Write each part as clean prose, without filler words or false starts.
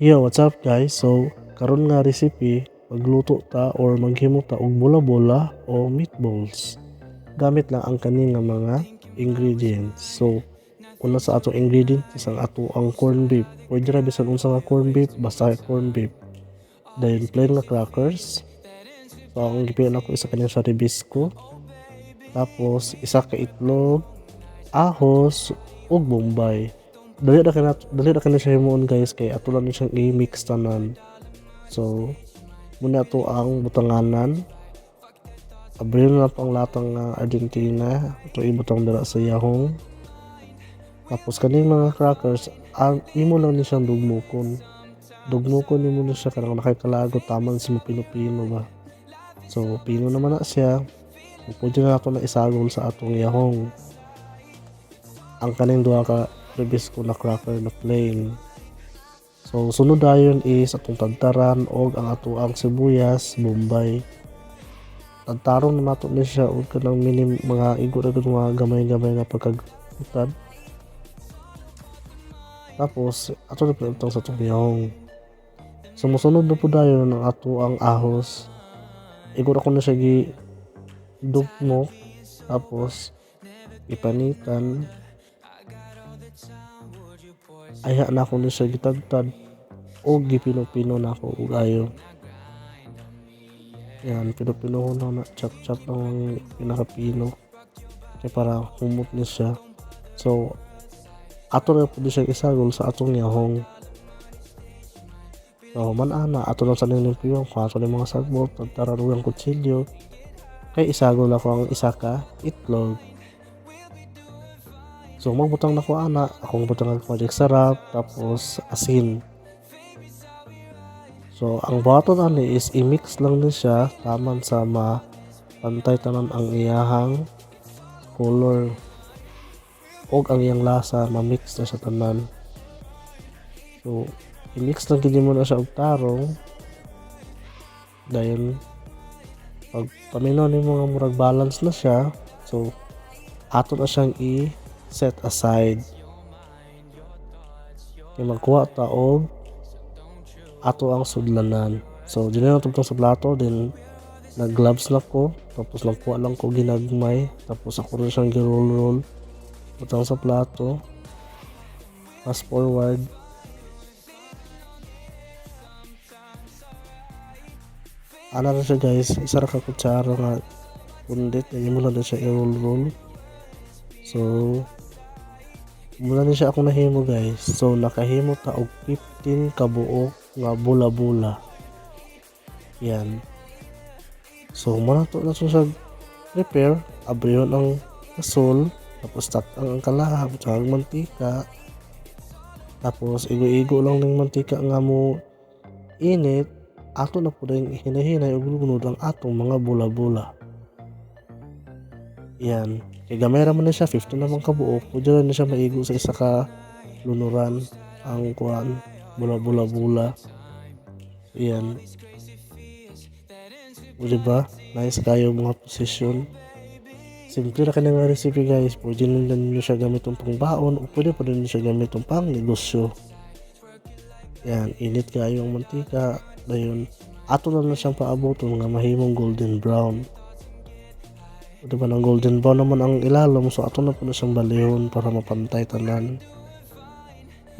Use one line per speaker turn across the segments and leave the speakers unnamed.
Yo, what's up, guys? So, karon nga recipe, magluto ta or maghimo ta og bola-bola o meatballs. Gamit lang ang kani nga mga ingredients. So, una sa atong ingredient is ang ato ang corned beef. Pwede ra bisan unsa nga corned beef, basta corned beef. Dayon plain nga crackers. So, ang gipili nako isa kani sa Rebisco. Tapos isa ka itlog, ahos ug bombay. Dali ra kay siya himuon, guys, kay ato lang ni siyang i-mix tanan. So, muna ato ang butanganan. Abrihin na nato ang latang nga Argentina. Ato ibutang dira sa yahong. Tapos kaning mga crackers, ang imo lang ni siyang dugmukon. Dugmukon nimo na siya kanang nakay kalagot taman sa mo pino-pino ba. So, pino naman na siya. Pwede na nato na isagol sa atong yahong. Ang kaning duha ka Rebisco na cracker na plain. So, sunod dayon is atong tadtaran og ang atoang sibuyas, bombay. Tadtaron na nato ni siya og kanang minim mga igo ra gud, mga gamay-gamay nga pagkagutad. Tapos ato na pud sa atong yahong. So mosunod na pud dayon ang ato ang ahos. Igo ra ko na siya gi dugmok, tapos ipanitan. Ayha na ako ni siya gitadtad og gipino-pino nako og ayo. Yan, pino-pinohon na na, chop-chop lang ang pinakapino kay para humot ni siya. So, ato na pud siya isagol sa atong yahong. So, man ana, ato lang sa ning piwang, kung ato ning mga sagbot, tadtaran og ang kutsilyo, kay isagol ako ang isa ka itlog. So, magbutang na ko ana, akong butang ang Magic Sarap, tapos asin. So, ang buhaton ani is i-mix lang ni siya taman sa mapantay tanan ang iyahang color og ang iyang lasa, ma-mix na siya tanan. So, i-mix lang gid mo na siya og tarong. Dayon pag paminaw nimo nga murag balance na siya, so ato na siyang i-set aside. Kay magkuha ta og ato ang sudlanan. So, dinhi na tungtong sa plato, then nag-gloves na ko, tapos nagkuha lang ko ginagmay, tapos ako rin siyang gi-roll-roll. Butang sa plato. Fast forward. Ana ra siya, guys, isa ra ka kutsara nga pundit, ay mo lang na siya i-roll-roll. So, muna ni siya akong nahimo, guys. So, nakahimo ta og 15 ka buok nga bula-bula. Yan. So, muna to na siya prepare. Abrihon ang kasol, tapos tak-ang ang kalahab, tsaka ang mantika. Tapos, igo-igo lang ning mantika nga mo init, ato na pud ang hinahinay ug lunod ang atong mga bula-bula. Yan. Kay gamay ra man ni siya, 15 naman ka buok, pwede ra ni siya maigo sa isa ka lunuran ang kuan bula-bula bula. Yan. O, diba? Nice kayo mga position. Simple ra kani nga recipe, guys. Pwede na ninyo siya gamiton pang baon o pwede pa din siya gamiton pang negosyo. Yan, init kayo ang mantika. Dayon, ato na lang siyang paaboton nga mahimong golden brown. O, diba, ng golden brown naman ang ilalom, so ato na po na siyang balihon para mapantay tanan.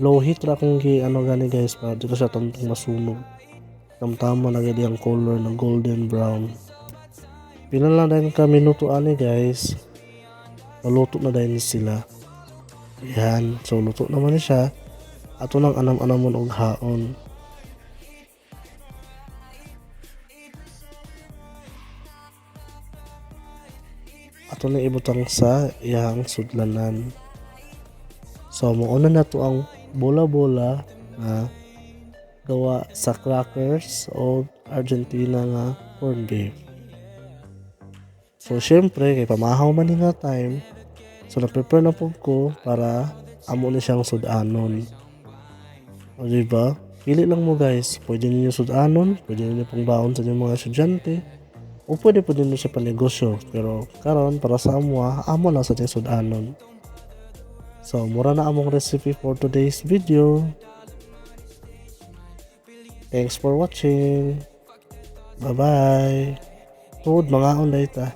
Low heat ra akong gi ano gani, guys, para di na siya tantong masunog. Tamtama na gid ang color ng golden brown. Pila lang dayon ka minuto ani, guys. Maluto na dayon sila. Yan, so luto naman ni siya. Ato nang anam-anamon og haon. Ato na ibutang sa iyang sudlanan. So mauna na to ang bola-bola nga gawa sa crackers o Argentina nga corned beef. So syempre kay pamahaw man ni nga time, so na-prepare na pud ko para amo ni siyang sudanon. O, diba? Pili lang mo, guys. Pwede ninyo sudanon, pwede ninyo pang baon sa inyong mga estudyante, o pwede po ninyo siya panegosyo. Pero karon para sa amo, amo lang sa inyong sudanon. So, mura na among recipe for today's video. Thanks for watching. Bye-bye. Tuhod mangaon diay ta.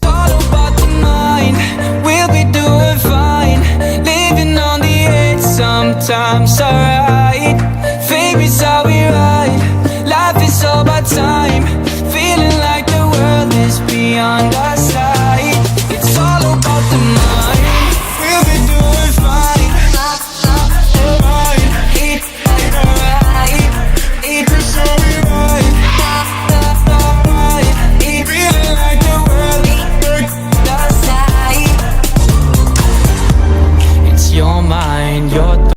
All about the mind, we'll be doing fine. Living on the edge sometimes, alright. Fame is how we ride. Life is all about time. Feeling like the world is beyond.